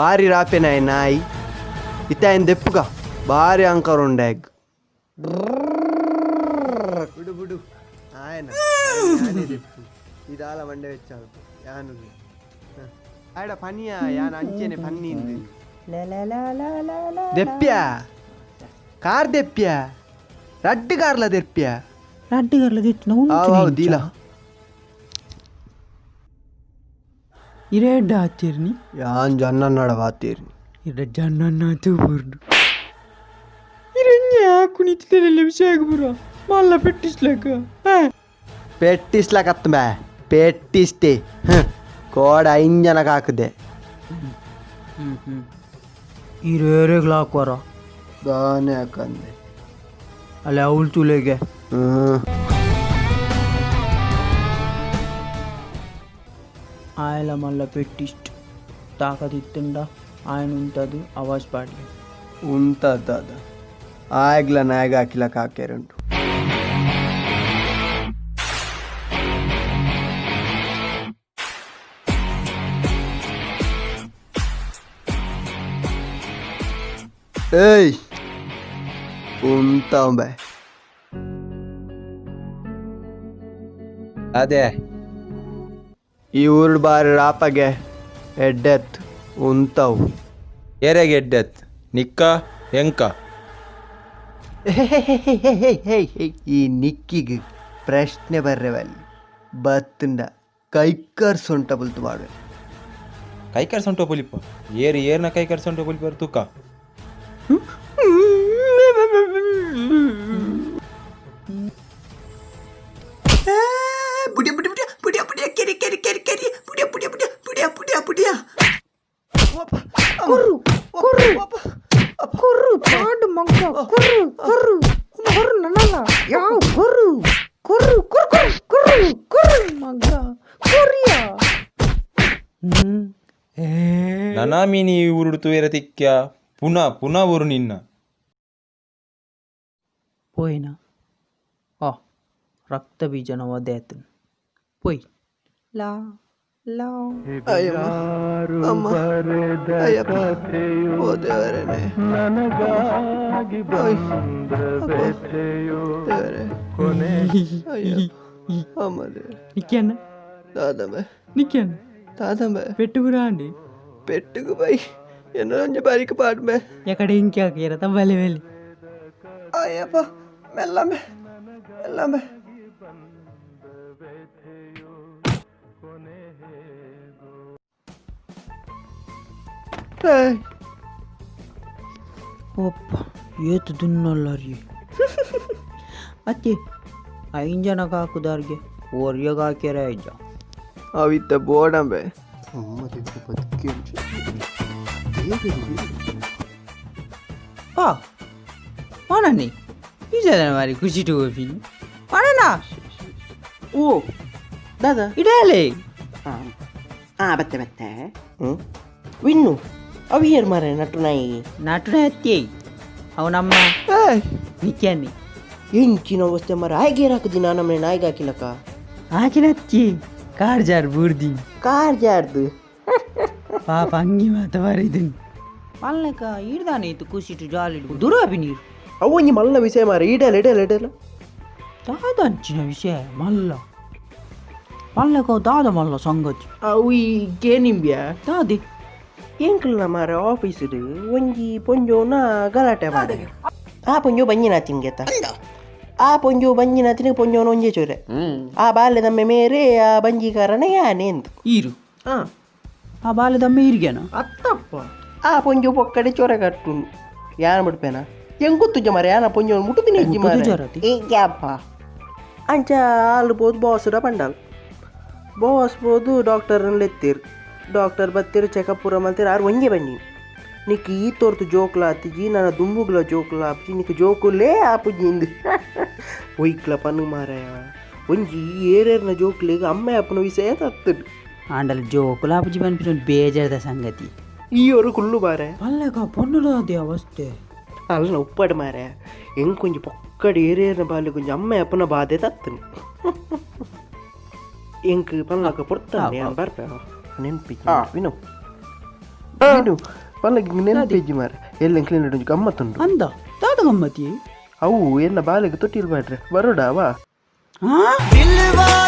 ಬಾರಿ ರಾಪೆನಾಯ ನಾಯಿ ಇತ್ತಾಯನ್ ದೆಪ್ಪುಗ ಬಾರಿ ಅಂಕರುಂಡಾಗ್ ಬಿಡು ಬಿಡು ಆಯನ ಇದಾಲ ಮಂಡೆ ವೆಚ್ಚಾಲು ಯಾನು ಆಯಡ ಪನಿಯ ಯಾನ್ ಅಂಚೆನೆ ಪನ್ನಿ ದೆಪ್ಪ್ಯ ಕಾರ್ ದೆಪ್ಪ್ಯ ರಡ್ಡು ಕಾರ್ಲ ದೆಪ್ಪ್ಯ ರಡ್ಡು ಕಾರ್ಲ ದೆತ್ತಿನ ಆವ್ ದೀಲ ಇರೆಡ್ಡ ಆಚೇರ್ನಿ ಯಾನ್ ಜನ್ನನ್ನಡ ಬಾತೇರ್ನಿ ಇಡ ಜನ್ನನ್ನ ತೂಬುರ್ಡು ಇರಣ್ಯ ಕುಣಿತಿಲ್ಲ ವಿಷಯ ಪುರ ಮಲ್ಲ ಪೆಟ್ಟಿಸ್ಲಕ ಪೆಟ್ಟಿಸ್ಲಕತ್ತ ಬೇ ಪೆಟ್ಟಿಸ್ತೆ ಕೋಡ ಐನ್ ಜನಕ್ಕೆ ಹಾಕಿದೆ ಇರೇರೆಗ್ಲಾಕ್ವಾರ ದಾನೆ ಹಾಕಂದೆ ಅಲ್ಲ ಅವಳು ತುಲೆಗೆ ಹ್ಞೂ ಆಯಲ ಮಲ್ಲ ಪೆಟ್ಟಿಸ್ಟ್ ತಾಕದಿತ್ತುಂಡ ఆయన ఉంటದು ಅವಾಜ್ ಪಾಡ್ಲಿ ಉಂಟದ ಆಗ್ಲ ನಾಯಗ ಹಾಕಿಲಕ ಹಾಕ್ಯಾರುಂಟು ಏಯ್ ಉಂತಾಂಬೆ ಅದೇ ಈ ಊರು ಬಾರಿ ರಾಪಗೆ ಎಡ್ಡೆತ್ ಉಂತಾವು ಏರೆಗೆ ಎಡ್ಡೆತ್ ನಿಕ್ಕ ಎಂಕ ಈ ನಿಕ್ಕಿಗೆ ಪ್ರಶ್ನೆ ಬರ್ರೆವಲ್ಲಿ ಬತ್ತುಂಡ ಕೈಕರ್ ಸೊಂಟ ಬುಲ್ತು ಮಾಡುವೆ ಕೈಕರ್ ಸೊಂಟ ಪೊಲಿಪ ಏರು ಏರ್ನ ಕೈಕರ್ ಸೊಂಟ ಪೊಲಿಪ ತೂಕ ಬುಡಿಯ ಬುಡಿಯ ಬುಡಿಯ ಬುಡಿಯ ಬುಡಿಯ ಕೆರಿ ಕೆರಿ ಕೆರಿ ಕೆರಿ ಬುಡಿಯ ಬುಡಿಯ ಬುಡಿಯ ಬುಡಿಯ ಬುಡಿಯ ಬುಡಿಯ ಕುರ್ರು ಕುರ್ರು ಕುರ್ರು ಪಾಡು ಮಂಗ ಕುರ್ರು ಕುರ್ರು ಕುರ್ರು ನನ್ನಲ್ಲ ಯಾವ ಕುರ್ರು ಕುರ್ರು ಕುರ್ರು ಕುರ್ರು ಕುರ್ರು ಮಗ ಕುರಿಯ ನನಾಮಿನಿ ಊರುಡು ತೂಯರ ತಿಕ್ಕ್ಯ ಪುನಃ ಪುನಃ ಊರು ನಿನ್ನ ಪೋಯಿನ ಆ ರಕ್ತ ಬೀಜನ ಒದೆತು ಪೋಯ್ ಲಾ ಲಾ ಅಮ್ಮ ಅಯ್ಯಪ್ಪ ಓ ದೇವರೇನೆ ದೇವರೇ ಅಯ್ಯಪ್ಪ ಅಮ್ಮ ದೇವರೇ ನಿಕ್ಯನ್ನ ದಾದಮ್ಮ ನಿಕ್ಯನ್ನ ದಾದಮ್ಮ ಪೆಟ್ಟು ಅಂಡಿ ಪೆಟ್ಟುಗು ಬೈ എന്നೊಂಜಿ ಬಾರಿಕ್ ಪಾಡ್ಬೆ ಎಕಡೆ ಇಂಕೆ ಹಾಕಿರತ್ತ ಬಲೆ ಬಲೆ ಅಯ್ಯಪ್ಪ ಮೆಲ್ಲಮ್ಮೆ ಮೆಲ್ಲಮ್ಮೆ ಏಯ್ ಒಪ್ಪ ಏತು ದುನ್ನಲ್ಲ ರೀ ಅತ್ತಿ ಐದು ಜನಕ್ಕೆ ಹಾಕುದಾರ್ಗೆ ಒರ್ಯಗ ಹಾಕ್ಯಾರ ಐಜ ಅವಿತ್ತ ಬೋಡಂಬೆ ಆ ಮಾನನಿ ಈ ಜನ ಮಾರಿ ಖುಷಿ ಟು ಹೋಗ್ತೀನಿ ಮಾನಣ್ಣ ಓ ದಾದಾ ಇಡಲೇ ಆ ಬತ್ತೆ ಬತ್ತೆ ಹ್ಞೂ ವಿನ್ನು ಅವಿಯರ್ ಮಾರೆ ನಟು ನಾಯಿ ನಟುನ ಅತ್ತಿ ಅವು ನಮ್ಮ ಏಯ್ ನಿಕ್ಯಾನಿ ಎಂಚಿನ ಅವಸ್ಥೆ ಮಾರ ಆಯ್ಗೇರ್ ಹಾಕುದಿನ ನಮ್ಮನೆ ನಾಯಿಗೆ ಹಾಕಿಲಕ್ಕ ಹಾಕಿನ ಅತ್ತಿ ಕಾರ್ ಜಾರ್ ಬೂರ್ದಿ ಕಾರ್ ಜಾರ್ದು ಪಾಪ ಅಂಗಿ ಮಾತ ಬರಿದ್ದೀನಿ ಪಲ್ನಕ ಈಡ್ದಾನೆ ಇತ್ತು ಖುಷಿಟು ಜಾಲಿ ದುರಾಬಿ ನೀರು ಅವು ಒಂಜಿ ಮಲ್ಲ ವಿಷಯ ಮಾರ ಇಡಲ ಇಡಲ ಇಡಲ ದಾದ ಅಂಚಿನ ವಿಷಯ ಮಲ್ಲ ಪಲ್ನಕ ದಾದ ಮಲ್ಲ ಸಂಗತಿ ಅವು ಈ ಗೇನಿಂಬ್ಯಾ ದಾದಿ ಎಂಕಲ್ನ ಮಾರ ಆಫೀಸ್ಡ್ ಒಂಜಿ ಪೊಂಜೋನ ಗಲಾಟೆ ಮಾಡ ಆ ಪೊಂಜೋ ಬಂಜಿನ ತಿನ್ಗೆತ ಆ ಪೊಂಜೋ ಬಂಜಿನ ತಿನ್ಗೆ ಪೊಂಜೋನ ಒಂಜೆ ಚೋರೆ ಆ ಬಾಲ್ಯದಮ್ಮೆ ಮೇರೆ ಆ ಬಂಜಿ ಕಾರಣ ಯಾನೆ ಎಂದು ಈರು ಆ ಆ ಬಾಲ್ಯದಮ್ಮ ಈರಿಗೆನ ಅತ್ತಪ್ಪ ಆ ಪೊಂಜೋ ಪೊಕ್ಕಡೆ ಚೊರೆ ಕಟ್ಟುಂಡು ಯಾನ ಬಿಡ್ಪೇನ ಹೆಂಗ್ ಗೊತ್ತುಜ ಮಾರ ಯಾನ ಪೊಂಜೋ ಮುಟ್ಟುದಿನ ಇಜ್ಜಿ ಮಾರ ಮುಟ್ಟುದು ಏ ಅಂಚ ಆಲು ಪೋದು ಬಾಸುಡ ಪಂಡಾಲ್ ಬಾಸ್ ಪೋದು ಡಾಕ್ಟರ್ ಎತ್ತೀರ್ ಡಾಕ್ಟರ್ ಬತ್ತೀರು ಚೆಕಪ್ ಪೂರ ಮಲ್ತೀರ್ ಆರು ಒಂಜೆ ಬನ್ನಿ ನಿಕ್ ಈ ತೋರ್ತು ಜೋಕ್ಲ ಆತಿಜಿ ನನ್ನ ದುಂಬುಗ್ಲ ಜೋಕ್ಲ ಆಪುಜಿ ನಿಕ್ ಜೋಕುಲೇ ಆಪುಜಿ ಇಂದು ಒಯ್ಕ್ಲ ಪನ್ನು ಮಾರಾಯ ಒಂಜಿ ಏರೇರ್ನ ಜೋಕ್ಲಿಗೆ ಅಮ್ಮ ಅಪ್ಪನ ವಿಷಯ ತತ್ತದು ಆಂಡಲ್ ಜೋಕುಲ ಆಪುಜಿ ಪನ್ಪಿನ ಬೇಜಾರದ ಸಂಗತಿ ಈ ஒரு ಕುಲ್ಲು ಮಾರಾಯ ಪಲ್ನಕ ಪೊನ್ನುಲ ಅದೇ ಅವಸ್ಥೆ ಅಲ್ಲ ಉಪ್ಪಡು ಮಾರಾಯ ಹೆಂಗೆ ಕೊಂಚ ಪೊಕ್ಕಡೆ ಏರೇರ್ನ ಬಾಲಿ ಕೊಂಚ ಅಮ್ಮ ಅಪ್ಪನ ಬಾಧೆ ತತ್ತನು ಎಂಕ್ ಪಲ್ಲಾಕ ಪೊರ್ತಾನೆ ಬರ್ಪೆ ನೆನ್ಪಿ ವಿನು ಏನು ಪಲ್ಲಗೆ ನೆನಪಿಜ್ಜಿ ಮಾರೆ, ಎಲ್ಲ ಕ್ಲೀನ್ ಒಂಜಿ ಗಮ್ಮತ್ತುಂಡು. ಅಂದ ದಾದ ಗಮ್ಮತಿ? ಅವು ಎನ್ನ ಬಾಲೆಗೆ ತೊಟ್ಟಿಲ್ ಬಾಡ್ರೆ ಬರೋಡಾ ವಾ. ಹಾ.